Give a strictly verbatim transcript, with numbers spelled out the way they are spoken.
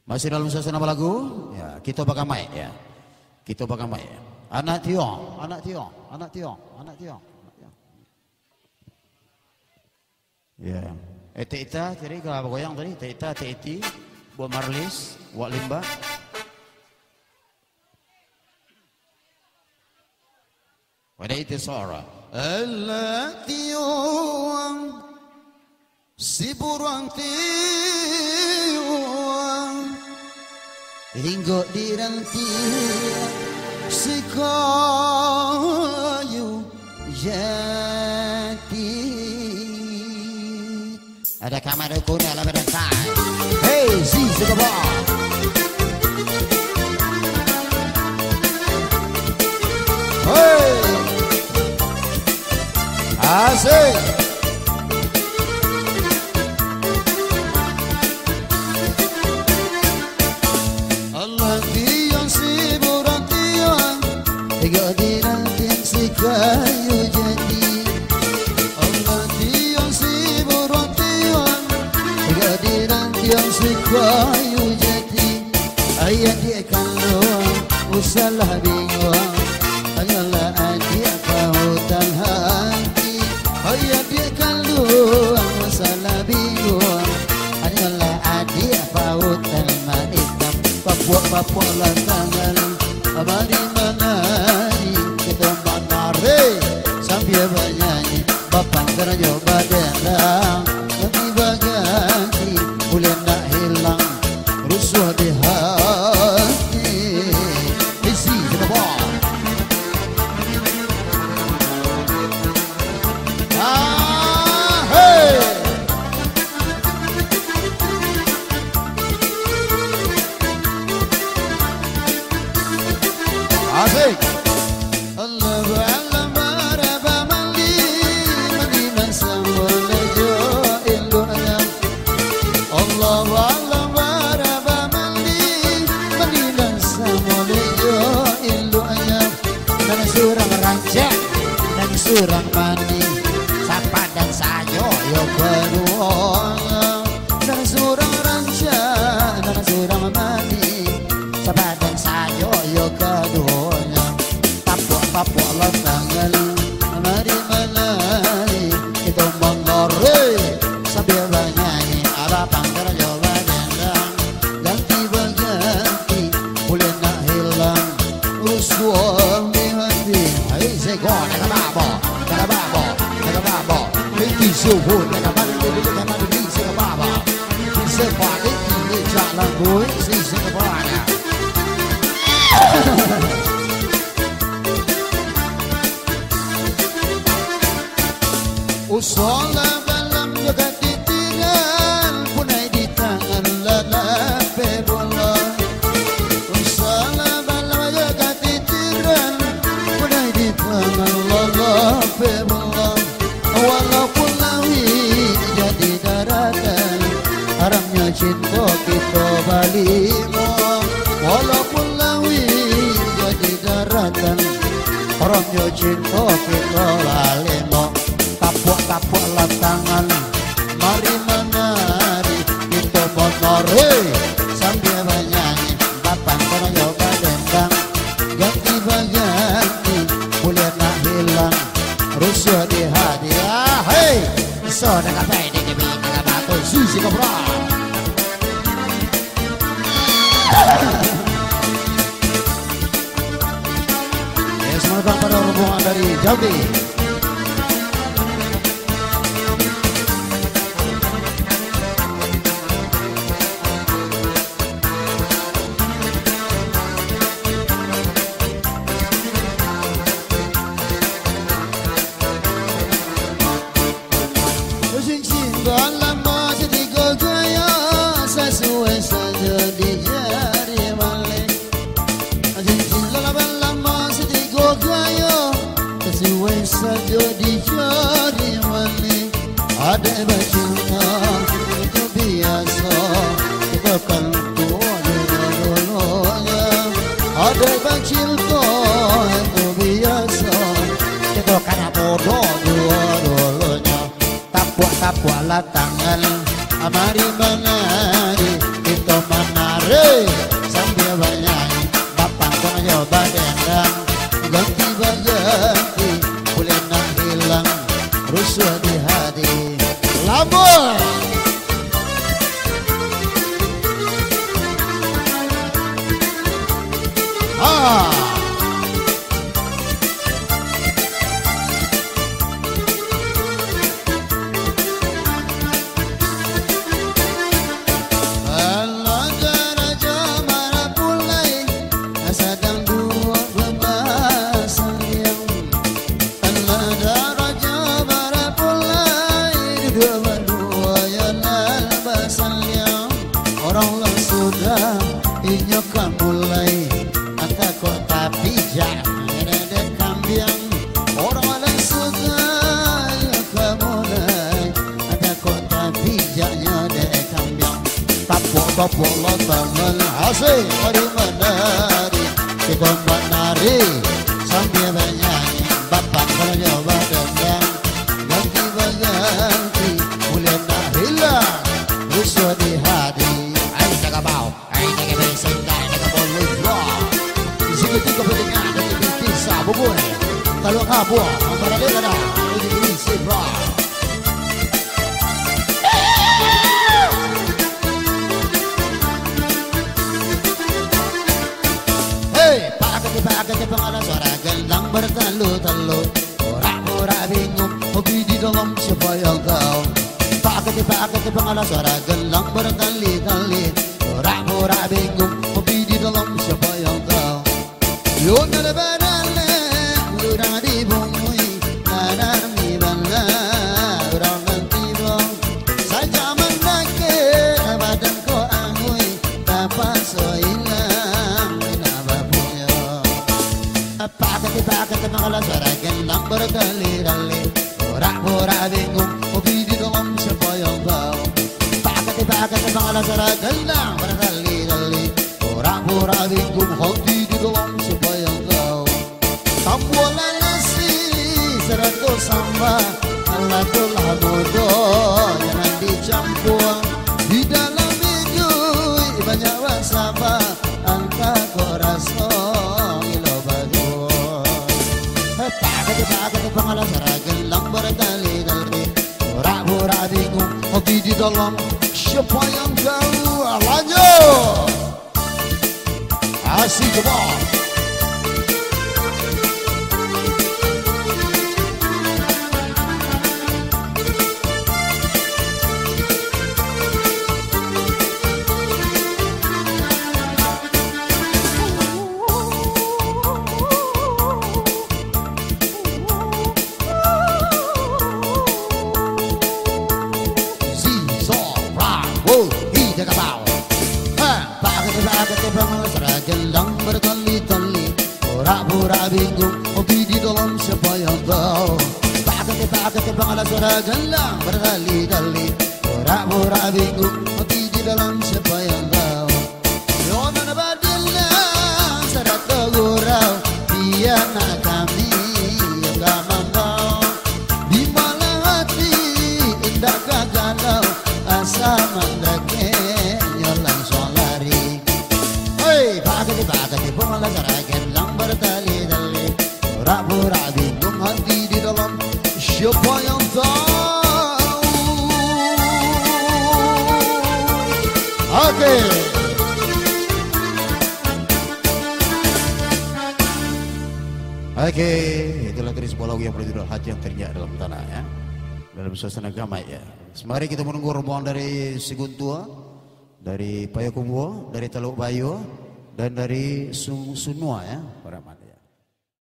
Masih dalam suasana balagu? Ya, kito bakamaik, ya. Kito bakamaik, ya. Anak Tiong, anak Tiong, anak Tiong, anak Tiong, anak Tiong. Ya. Etek Ita, tadi ka bagoyang tadi. Etek Ita, Etek Iti, Buak Marlis, Wak Limba. Pada itu suara. Alah tiuang, si buruang tiuang, hinggo di rantiang si kayu jati. Ada kamar dukun dalam rantai. Hei, si Sugaba. Hei. Asik. Alah tiuang si buruang tiuang, hinggo di rantiang si kayu jati. Alah tiuang si buruang tiuang, hinggo di rantiang si kayu jati. Ayah diak kanduang, usahlah binguang, hanyolah adiak pautan hati. Ayah diak kanduang, usahlah binguang, hanyolah adiak pautan maitam. Papuak-papuak lah tangan, mari manari, kito manari sambia banyanyi, bapangkar jo badendang, ganti baganti, buliah nak hilang rusuah di hati. Isi, kito bawa. Ah, hei. Asik. Allahu Akbar, bamandi, mandi nan samo jo induaknyo. Allahu Akbar, bamandi, mandi nan samo jo induaknyo. Nan surang rancak, nan surang mandi, sapadan sajo yo kaduonyo. Nan surang rancak, nan surang mandi, sapadan sajo yo kaduonyo. Tapuak-tapuak lah tangan, mari manari, kito manari, sambia banyanyi, bapangkar jo badendang, ganti baganti, buliah nak hilang rusuah di hati. Hai, sego, nak babo, nak babo, nak babo. Tinggi suhu, nak babo, nak babo, tinggi suhu, babo. Tinggi suhu, tinggi cak lambu, tinggi suhu, babo. Usahlah balam jo katitiran, punai di tangan lah lapeh bola. Usahlah balam jo katitiran, punai di tangan lah lapeh bola. Walaupun lauik jadi daratan, haramnyo cinto kito balimo. Walaupun lauik jadi daratan, haramnyo cinto kito balimo. Tapuak-tapuak lah tangan, mari manari, kito manari, sambia banyanyi, bapangkar jo badendang, ganti baganti, buliah nak hilang rusuah di hati. Ah, hei, so dah kapai di kami, dah kapai tu, susi kobra. Ya, selamat datang pada rombongan dari Jambi. Cincin balamo satigo gaya, sasuai sajo di jari maleh. Cincin balamo satigo gaya, sasuai sajo di jari maleh. Adaik bacinto itu biaso, kito kan tuo dulu-dulunyo. Adaik bacinto itu biaso, kito kan mudo dulu-dulunyo. Tapuak-tapuak lah tangan, mari manari, kito manari, Alah daraja marapulai, sadang duo bambasaliyang. Alah daraja marapulai, duduak baduo yo nan basaliyang. Urang lah sudah inyo ka mulai, angka kok tapijak dek kambiang. Urang lah sudah inyo ka mulai, angka kok tapijaknyo dek kambiang. Tapuak-tapuak lah tangan, asik, mari manari. Kito manari sambia banyanyi. Bapak karajo badendang, ganti baganti, mulie nak hilang, rusuah di hati. Ai, jaga bau. Ai, jaga beseng, jaga bolu, bro. Isi ketiga pentingnya, ada ketiga kisah, bubur. Kalau ngabur, mampara dia kada. Ini isi, bro. Hei, pakati-pakati pangala suara gendang bertalu-talu. Pura-pura bingung, hobi di dalam siapa yang tahu. Pakati-pakati pangala suara gendang bertali-tali. Pura-pura bingung, hobi di dalam siapa yang tahu. Yo nan baralek urang di bumi, nan di bala urang nan tibo. Saja mandakek badan ko angui, tapaso ilang nan bapunyo. Pakati-pakati pangala suara gendang bertali-tali. Pura-pura bingung, hobi di dalam siapa yang tahu. Pakati-pakati pangala suara gendang bertali-tali. Pura-pura bingung, hati di dalam siapa yang tahu. Tambualah nasi sarato samba, alah tu lah mudo, jangan dicampua. Di dalam iduik banyak basaba, angka kok raso gilo bagus. Hei, pakati-pakati pangala suara gendang bertali-tali. Pura-pura bingung, hobi di dalam siapa yang tahu. Lanjut. Asik, coba. Zizo, Bravo, Ida Kabau. Ha, pakati-pakati pangala suara gendang bertali-tali. Pura-pura bingung, hobi di dalam siapa yang tahu. Pakati-pakati pangala suara gendang bertali-tali. Pura-pura bingung, hobi di dalam siapa yang tahu. Yo nan badilang sarato gurau, bia nak kami ka mambao. Di malam hati indak ka galau, asa mandakeknyo langsuang lari. Hei, pakati-pakati pangala suara gendang bertali-tali. Pura-pura bingung hati di dalam, siapa yang tahu? Oke. Oke, itulah tadi sebuah lagu yang berjudul Hati yang Terinjak dalam Tanah, ya. Dalam suasana gamai, ya. Semari kita menunggu rombongan dari Siguntua, dari Payakumbuah, dari Taluk Bayua, dan dari Su-, Sunua, ya, Pak Rahmat.